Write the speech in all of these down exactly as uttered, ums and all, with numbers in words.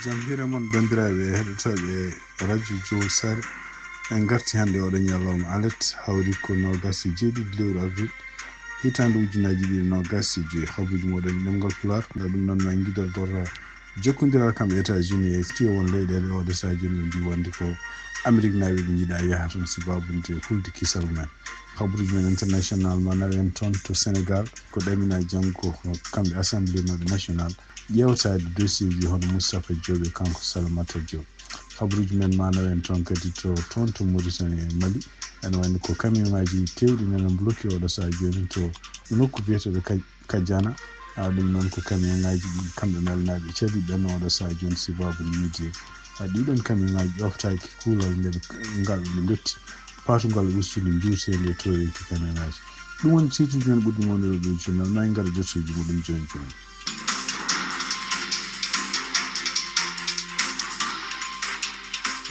Jam hiire mon, banndiraaɓe heɗotooɓe Radio Jowol Saare. En ngarti hannde oɗo ñalawma alet, hawri ko noogas e jeeɗiɗi lewru avril, hitaande ujunaaji ɗiɗi noogas e joyi. Habaruuji moɗon ɗemngal Pulaar, nde ɗum noon ma en ngiɗal torra jokkondiral kam e États-Unis e stiyo won leyɗeele oɗo sahaa jooni ɓe mbii wonde ko Ameriknaaɓe ɓe njiɗaa yaha toon sibaabu nde hulde kisal mumen. Habaruuji men international ma nawen toon to Sénégal, ko ɗamina janngo kamɓe Assemblée maɓɓe national ƴeewtaade dossier ji hono Moustapha Diop e kanko Salimata Diop. Habaruuji men ma nawen toon kadi to, toon to Mauritanie e Mali, ene wayno ko camion ngaji keewɗi nana bloqué oɗo sahaa jooni to nokku biyeteeɗo Kaj-, Kajana. A, ɗum noon ko camion ngaji ɗi kamɓe Malinaaɓe caɗi ɓen oɗo sahaa jooni sibaabu yiide. A, ɗiɗon camion ngaji ƴoftaaki kuulal nde ɓe, ngal ɓe ndotti. Paatu ngal ustude njuutee nde tooweeki camion ngaji. Ɗum woni titre ji men ɓurɗi mawnude ɗo journal. Ma en ngar e jotteeji muɗum jooni jooni.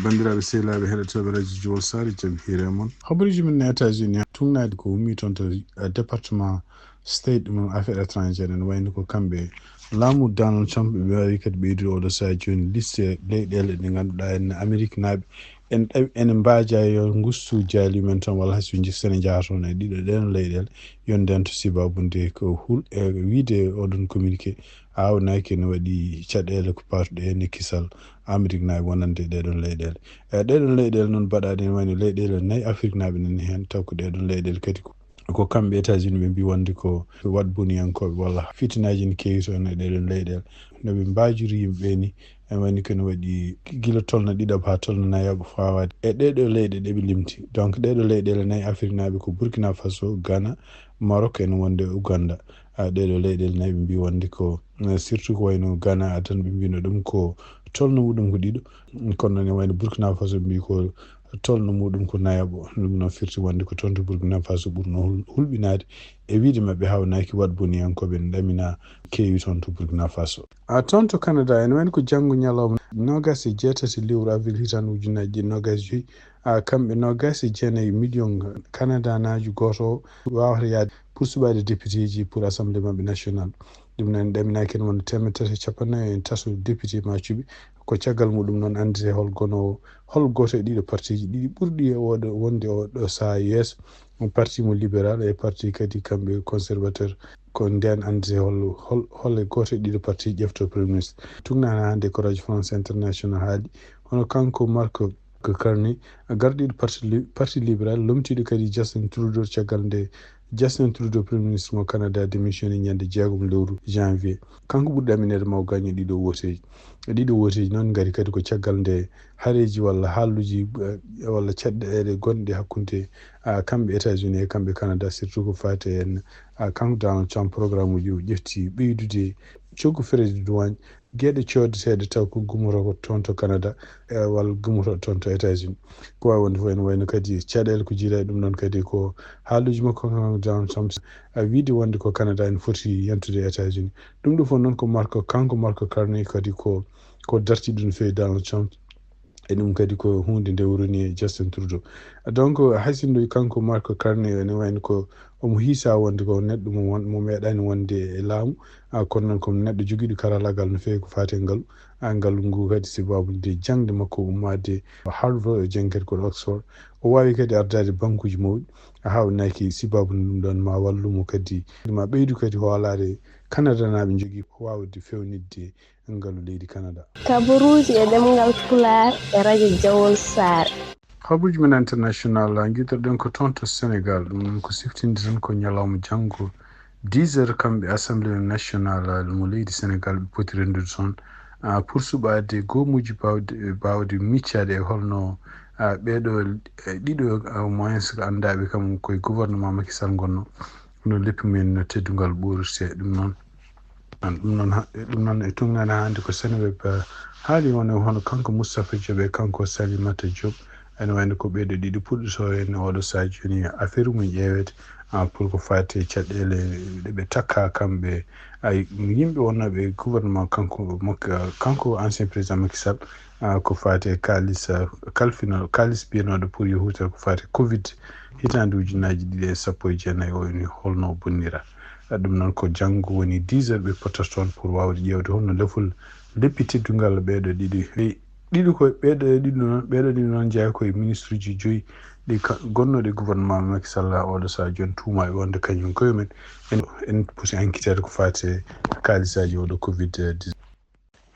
Banndiraaɓe sehilaaɓe heɗotooɓe Radio Jowol Saare, jam hiire mon. Habaruuji men e États-Unis, tugnaade ko ummii toon to, eh, département State ɗum affaires étrangères, ene wayno ko kamɓe laamu Donald Trump ɓe waawi kadi ɓeydude oɗo sahaa jooni liste leyɗeele ɗe ngannduɗaa en Ameriknaaɓe en ɗawi-, ene mbaajaa yo ngustu jaali men toon walla hay so nji-, so ene njaha toon e ɗiɗo ɗeen leyɗeele, yo ndento sibaabu nde ko hul-, e wiide oɗon communiqué aawnaaki ene waɗi caɗeele ko paatuɗe heen e kisal Ameriknaaɓe wonande e ɗeɗon leyɗeele. E ɗeɗon leyɗeele noon baɗaaɗe ene wayno leyɗeele nayi Afriknaaɓe nani heen, taw ko ɗeɗon leyɗeele kadi ko, ko kamɓe États-Unis ɓe mbii wonde ko waɗboniyankooɓe walla fitinaaji ne keewi toon e ɗeɗon leyɗeele. No ɓe mbaajori yimɓe ɓe ni, ene wayno ko ene waɗi gila tolno ɗiɗaɓo haa tolno nayaɓo fawaade e ɗeɗo leyɗe ɗe ɓe limti. Donc ɗeɗo leyɗeele nayi Afriknaaɓe ko Burkina Faso, Ghana, Maroc, ene wonde Ouganda. A, ɗeɗo leyɗeele nayi ɓe mbii wonde ko, eh, surtout ko wayno Ghana, a tan ɓe mbiino ɗum ko tolno muɗum ko ɗiɗo. Kono noon ene wayno Burkina Faso ɓe mbii ko tolno muɗum ko nayaɓo. Ɗum noon firti wonde ko toon to Burkina Faso ɓurno hul-, hulɓinaade e wiide maɓɓe haawnaaki waɗboniyankooɓe ne ɗamina keewi toon to Burkina Faso. A, toon to Canada, ene wayno ko janngo ñalawma noogas e jeetati lewru avril hitaande ujunnaji ɗiɗi noogas e joyi. A, kamɓe noogas e jeenayi million Canada naajo gooto o waawata yaade pour suɓaade député ji pour assemblée maɓɓe national. Ɗum noon ɗaminaaki en wonde teemedde tati e cappanɗe nayi e tato député ma cuɓe. Ko caggal muɗum noon annditee hol gonoowo, hol gooto e ɗiɗo parti ji ɗiɗi ɓurɗi e oɗo wonde oɗo sahaa yeeso, parti mo libéral e parti kadi kamɓe conservateur, ko ndeen annditee hol, hol, hol e gooto e ɗiɗo parti ƴefto premier ministre. Tugnaana hannde ko Radio France International haali, hono kanko Marc Carney, gardiiɗo parti li-, parti libéral, lomtiiɗo kadi Justin Trudeau caggal nde Justin Trudeau, Premier Ministre mo Canada, démissionné ñande jeegom lewru janvier. Kanko ɓuri ɗamineede ma o gaño ɗiɗo wooteeji. E ɗiɗo wooteeji noon ngari kadi ko caggal nde hareeji walla haalluuji, eh, walla caɗeele gonɗe hakkunde, ah, kamɓe États-Unis e kamɓe Canada, surtout ko faati en, ah, kanko Donald Trump, programme uji o ƴefti ɓeydude coggu frais de douane, geɗe cooddeteeɗe taw ko gummoto ko toon to Canada, e walla gummoto toon to États-Unis. Ko waawi wonde fof ene wayno kadi caɗeele ko jiidaa e ɗum noon kadi ko haalluuji makko kanko Donald Trump, a wiide wonde ko Canada ene foti yentude e États-Unis. Ɗum ɗo fof noon ko Marco, kanko Marco Carney kadi ko, ko darti ɗum no feewi Donald Trump. E ɗum kadi ko huunde nde wurani e Justin Trudeau. Donc, hay sinno kanko Marco Carney ene wayno ko omo hiisa wonde ko neɗɗo mo won-, mo meeɗaani wonde e laamu, a, kono noon ko neɗɗo jogiiɗo karallaagal no feewi ko faati e ngalu. A, ngalu ngu kadi sababu nde jaŋde makko ummaade Harvard, o janngi kadi ko Oxford. O waawi kadi ardaade bankuuji mawɗi, a, haa o naaki sababu ɗum ɗoon ma wallu mo kadi, ma ɓeydu kadi hoolaare Kanadanaaɓe njogii ko waawde feewnitde ngalu leydi Canada. Kabaruuji e ɗemngal Pulaar e Radio Jawol Saare. Habaruuji men international, ngiɗirɗen ko toon to Sénégal. Ɗum noon ko siftinde tan ko ñalawma janngo, dix heures, kamɓe Assemblée nationale mo leydi Sénégal ɓe poti renndude toon, ah, pour suɓaade goomuuji baawɗi, baawɗi miccaade e holno, ah, ɓeeɗo, eh, ɗiɗo, ah, au moins ko anndaaɓe kam koye gouvernement Macky Sall ngonno. Hono leppi mumen no teddungal ɓoorirtee. Ɗum noon, an, ɗum noon ha-, ɗum noon e tugnaade hannde ko Seneweb, eh, haali won e hono kanko Moustapha Diop e kanko Salimata Diop. Ene wayno ko ɓeeɗo ɗiɗi puɗɗotoo heen oɗo sahaa jooni affaire mum ƴeeweede, ah, pour ko faati e caɗeele ɗe ɓe takka kamɓe, ay, yimɓe wonnooɓe e gouvernement kanko Macky, kanko ancien président Macky Sall, ah, ko faati e kaalis, ah, kalfino-, kaalis biyanooɗo pour yo huutor ko faati e covid hitaande ujunnaaji ɗiɗi e sappo e jeenayi o, ni holno o bonnira. Ah, ɗum noon ko janngo woni dix heures ɓe pottata toon pour waawde ƴeewde holno lefol Leppi teddungal ɓeeɗo ɗiɗi. Ɓe ɗiɗo ko ɓeeɗo ɗiɗo noon, ɓeeɗo ɗiɗo noon jeyaa ko e ministre uji joyi ɗi ka-, gonnooɗi e gouvernement Macky Sall oɗo sahaa jooni tuumaaɓe wonde kañum koye men en, en poti enquêteede ko faati e kaalisaaji oɗo covid dix-neuf.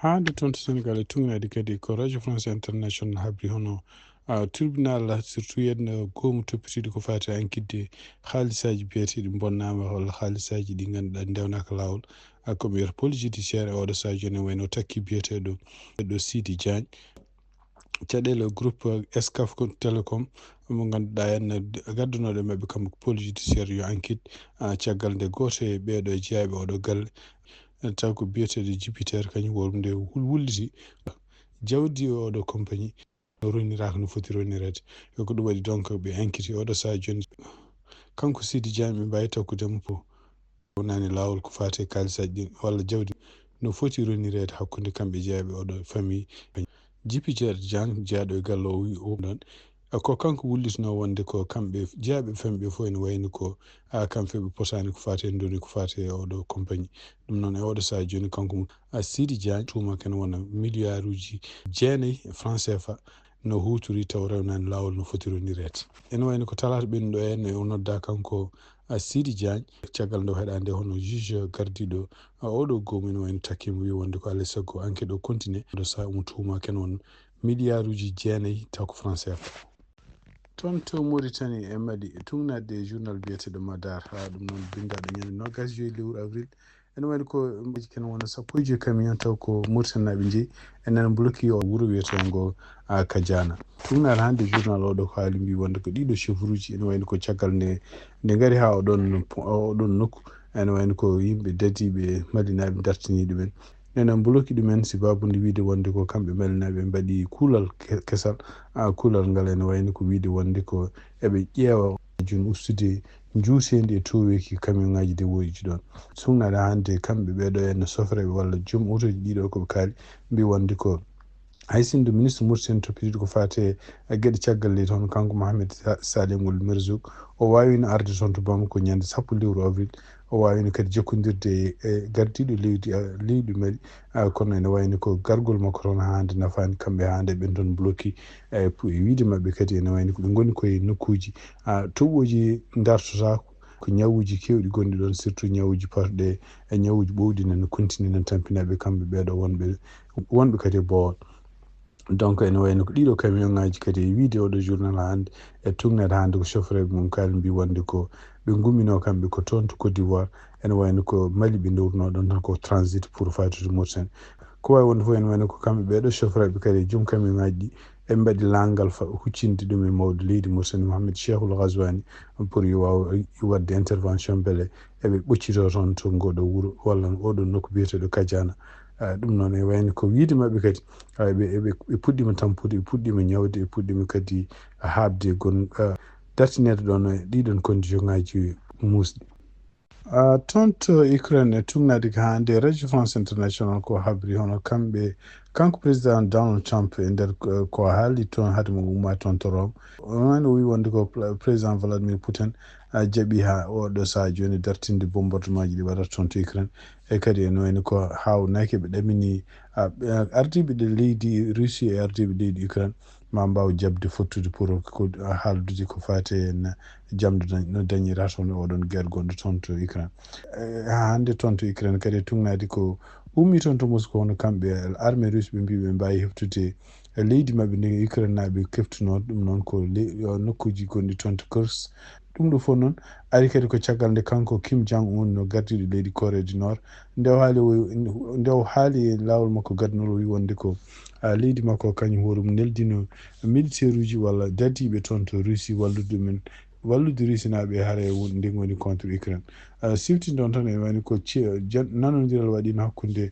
Haa nde toon to Sénégal e tuugnaade kadi ko Radio France International habri hono, ah, tribunal, surtout yenno goomu toppitiiɗo ko faati e enquête de haalisaaji biyeteeɗi mbonnaama walla haalisaaji ɗi ngannduɗaa ndewnaaka laawol. Ah, ko mi wiyata police judiciaire e oɗo sahaa jooni wayno takki biyeteeɗo, ɗo Sidi Diagne. Caɗeele groupe Excaf Télécom mo ngannduɗaa en gaddanooɗo e maɓɓe kamɓe ko police judiciaire yo enquête, ah, caggal nde gooto e ɓeeɗo e jeyaaɓe oɗo galle, taw ko biyeteeɗo Jupiter kañum wonde wul-, wulliti jawdi oɗo compagnie. Roniraaka no foti ronireede. Yo ko ɗum waɗi donc ɓe enquête oɗo sahaa jooni. Kanko Sidi Diagne ɓe mbaawi tokkude mo po. Wonani laawol ko faati e kaalisaaji ɗin walla jawdi no foti ronireede hakkunde kamɓe jeyaaɓe oɗo famille. Jupiter Diagne jeyaaɗo e galle o wi o ɗon. Ko kanko wullitinoo wonde ko kamɓe jeyaaɓe famille ɓe fof ene wayni ko, a, kamɓe ɓe potaani ko faati e ndoni ko faati e oɗo compagnie. Ɗum noon e oɗo sahaa jooni kanko mo, a, Sidi Diagne tuuma ken wona milliarduji jeenayi franc C F A no huuturi taw rewnaani laawol no foti ronireede. Ene wayno ko talaata ɓennuɗo en, o nodda kanko, a, Sidi Diagne, caggal nde o heɗaande hono juge gardiiɗo, a, oɗo goomu ene wayno takkiimo wi wonde ko alaa e sago enquête o continue. Ɗo sahaa omo tuuma ken won milliarduji jeenayi taw ko franc C F A. Toon to Mauritanie e Mali, e tuugnaade e journal biyeteeɗo Madar, haa ɗum noon binndaaɗo ñande noogaas e joy lewru avril. Ene wayno ko mbeji ken wona sappo e joy camion taw ko Mauritanaaɓe njeyi. Enen bloki o wuro wiyeteengo, a, Kadiana. Tuugnaade hannde journal oɗo ko haali mbi wonde ko ɗiɗo chauffeuruji ene wayno ko caggal nde, nde ngari haa oɗon, oɗon nokku. Ene wayno ko yimɓe dadiiɓe malinaaɓe dartini ɗumen. Enen bloki ɗumen sibabude wiide wonde ko kamɓe malinaaɓe mbaɗi kuulal ke-, kesal. A, kuulal ngal ene wayno ko wiide wonde ko eɓe ƴeewa jun ustude njuuseendi e tooweeki kamiyonŋaaji dewoyiji ɗoon. Suŋnaade hannde kamɓe ɓeeɗo en no sofreeɓe walla joom otooji ɗiɗo ko ɓe kaali, mbi wonde ko hay sinno ministre Mauritanie toppitiiɗo ko faati e geɗe caggal leydi, hono kanko Mohamed Sa-, Salim Ould Merzouk, o waawino arde toon to Bamako ñande sappo lewru avril, o waawino kadi jokkondirde e, e gardiiɗo leydi, a, leydi Mali, a, kono ene wayno ko gargol makko toon hannde nafaani kamɓe hannde ɓen toon bloki, e, pu-, e wiide maɓɓe kadi ene wayno ko ɓe ngoni koye nokkuuji, a, toɓooji dartotaako. Ko ñawuuji keewɗi gonɗi ɗoon, surtout ñawuuji parɗe e ñawuuji ɓowɗi nana continue nana tampinaaɓe kamɓe ɓeeɗo wonɓe, wonɓe kadi e boowal. Donc, ene wayno ko ɗiɗo camion ŋaaji kadi e wiide oɗo journal hannde, e tuugnaade hannde ko chauffeureeɓe mum kaali mbi wonde ko ɓe ngumminoo kamɓe ko toon to Côte d'Ivoire, ene wayno ko Mali ɓe ndowrunoo ɗoon tan ko transit pour faytude Mauritanie. Ko waawi wonde fof ene wayno ko kamɓe ɓeeɗo chauffeureeɓe kadi e joom camion ŋaaji ɗi, ɓe mbaɗi laangal fa-, huccinde ɗum e mawɗo leydi Mauritanie, Mohamed Cheikhul Ghazouani, pour yo waaw waɗde intervention mbele eɓe ɓoccitoo toon to ngoɗo wuro walla oɗo nokku biyeteeɗo Kadiana. Ah, ɗum noon e wayno ko wiide maɓɓe kadi, ah, ɓe, ɓe, ɓe puɗɗiima tampude, ɓe puɗɗiima ñawde, ɓe puɗɗiima kadi haaɓde gon-, ah, dartineede ɗoon e ɗiɗon condition ŋaaji muusɗi. Ah, toon to Ukraine e tuugnaade ko hannde Radio France International ko habri hono kamɓe, kanko président Donald Trump e nder ko, ko haali toon hade mo umma toon to Rome. Onon o wi wonde ko pla-, président Vladimir Putin, ah, jaɓi haa oɗo sahaa jooni dartinde bombardement ji ɗi waɗata toon to Ukraine. E kadi ene wayno ko haawnaaki ɓe ɗamini, ah, ɓe ardiiɓe ɗe leydi Russie e ardiiɓe leydi Ukraine ma mbaaw jaɓde fottude pour ko haaldude ko faati e n-, jamde dañ-, no dañira toon e oɗon guerre gonɗo toon to Ukraine. Eh, haa hannde toon to Ukraine kadi e tuugnaade ko ummi toon to Moscou hono kamɓe armée russe ɓe mbi ɓe mbaawi heftude e leydi maɓɓe ndi Ukraine naaɓe keftunoo ɗum noon ko le-, yo nokkuuji gonɗi toon to Kursk. Ɗum ɗo fof noon ari kadi ko caggal nde kanko Kim Jong Un no gardiiɗo leydi Corée du Nord nde o haali o, nde o haali e laawol makko gadnol o wi wonde ko, ah, leydi makko kañum hoore mum neldino militairuuji walla dadiiɓe toon to Russie wallude ɗumen, wallude Russie naaɓe hare e won-, nde ngoni contre Ukraine. Ah, siftinde on tan e wayno ko ce-, jan-, nanondiral waɗiino hakkunde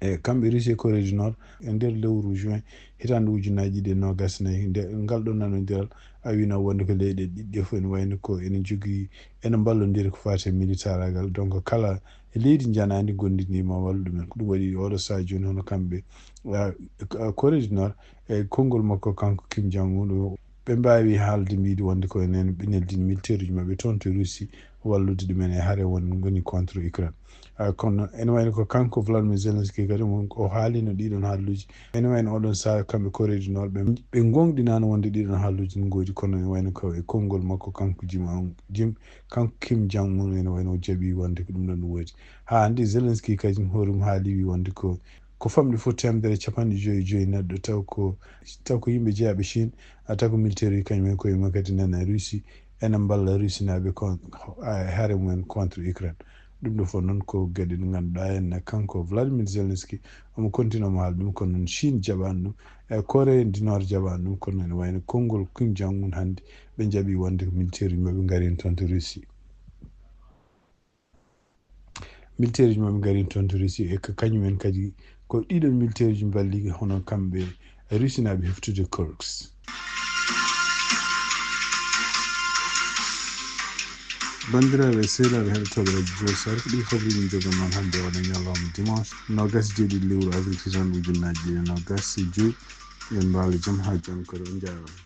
e kamɓe Russie e Corée du Nord e nder lewru juin hitaande ujunnaaji ɗiɗi e noogaas e nayi. Nde ngal ɗoo nanondiral a wino wonde ko leyɗe ɗiɗi ɗe fof ene wayno ko ene jogii, ene mballondiri ko faati e militaaragal. Donc kala e leydi njanaandi gondiniima wallu ɗumen. Ko ɗum waɗi oɗo sahaa jooni hono kamɓe, ah, Corée du Nord e konngol makko kanko Kim Jong Un, o ɓe mbaawi haalde mbiɗi wonde ko enen ɓe neldini militaire uji maɓɓe toon to Russie wallude ɗumen e hare won ngoni contre Ukraine. Ah, kono ene wayno ko kanko Vladimir Zelensky kadi mo o haalino ɗiɗon haalluuji. Ene wayno oɗon sahaa kamɓe Corée du Nord ɓe, ɓe gonɗinaano wonde ɗiɗon haalluuji ne ngoodi, kono ene wayno ko e konngol makko kanko Jim, Jim, kanko Kim Jong Un ene wayno o jaɓi wonde ko ɗum ɗon ɗum woodi. Haa hannde Zelensky kadi hoore mum haali wi wonde ko, ko famɗi fof teemedere e capanɗe joyi e joyi neɗɗo, taw ko, taw ko yimɓe jeyaaɓe Chine, a taw ko militaire uji kañum en koye mum kadi nana Russie, ene mballa Russie naaɓe kon, a, hare mumen contre Ukraine. Ɗum ɗo fof noon ko geɗe ɗe ngannduɗaa en kanko Vladimir Zelensky omo continue omo haala ɗum, kono noon Chine jaɓaani ɗum, e Corée du Nord jaɓaani ɗum, kono ene wayno konngol Kim Jong Un hannde ɓe jaɓi wonde ko militaire uji maɓɓe ngari en toon to Russie. Militaire uji maɓɓe ngari toon to Russie, e ko kañum en kadi ko ɗiɗon militaire uji mballi hono kamɓe Russie naaɓe heftude Kursk. Banndiraaɓe e seeɗaaɓe heɗotooɓe Radio Dieulwul Sare, ko ɗi habri min jogo noon hannde wona ñalawma dimanche nogas e jeeɗiɗi lewru avril hisan ujunnaaji ɗiɗi e nogas e joyi. En mbaali jam haa jam kadi, on njaaraama.